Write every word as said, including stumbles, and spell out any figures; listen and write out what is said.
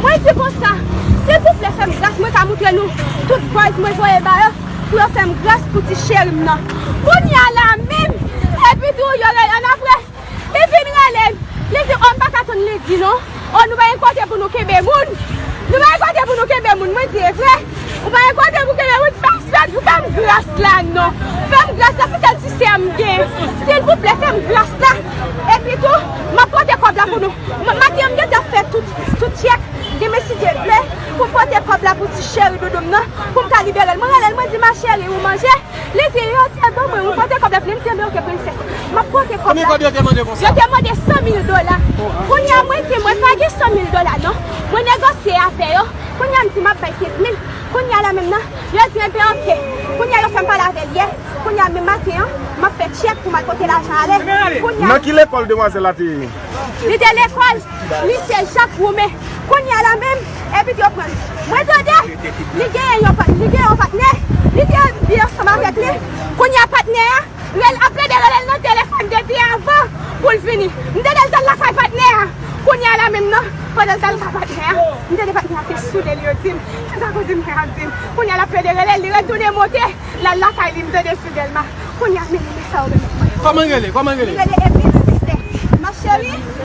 Mwen di konsa, silvouplè, fè m gras, mwen ka moutre nou tout voice mwen voye ba yo, pou yo fè m gras pou ti cheri m nan. Kounye a la menm, epi tou, yo rele annapre, li vin rele m, li di, o, m pa ka tann li di non. O, nou pa gen kote pou nou kenbe moun. Nou pa gen kote pou nou kenbe moun, mwen di, e vre? Ou pa gen kote pou kenbe moun, fè m sèt, fè m gras la non. Fè m gras la, se sèl ti sè m gen. Silvouplè, fè m gras la. Epi tou, m ap pote kòb la pou nou. M- Maten an, m gentan fè tout, tout tchèk. Demen, si Dye vle, pou m pote kòb la pou ti cheri doudou m nan, pou m ka libere l. Mwen rele l, mwen di, ma chérie, ou manje? Li di, yo te ban mwen, ou pote kòb la vini? M di, enben, oke, prensès. M ap pote kòb Konbyen la. Kòb yo te mande konsa? Yo te mande san mil dola. Kounye a, mwen di, mwen pa gen san mil dola, non. Mwen negosye avè yo. Kounye a, m di, m ap bay kenz mil. Kounye a la menm nan, yo di, enben, oke. Kounye a, yo fè m pale avè l yè. Kounye a, menm maten an, m ap fè tchèk pou m al pote lajan ale. Kounye a, nan ki lekòl demwazèl la te ye? Li te lekòl Lise Jak Woumen. Kounye a la menm, epi yo pran l. Mwen tande, li genyen yon pat- li genyen yon patnè, li te byen ansanm avèk li. Kounye a patnè a, rel- ap plede rele l nan telefòn depi avan pou l vini. M tande l t al lakay patnè a. Kounye a la menm nan, pandan l t al lakay patnè a, m tande patnè a te soule l, yo di m. Se sa kouzin mwen ap di m. Kounye a l ap plede rele l, li retounen monte, l al lakay li, m tande sou Dèlma. Kounye a, men, men sa yo remet mwen. Kòman l rele? Kòman l rele? Li rele Epi Sisè. Ma chérie.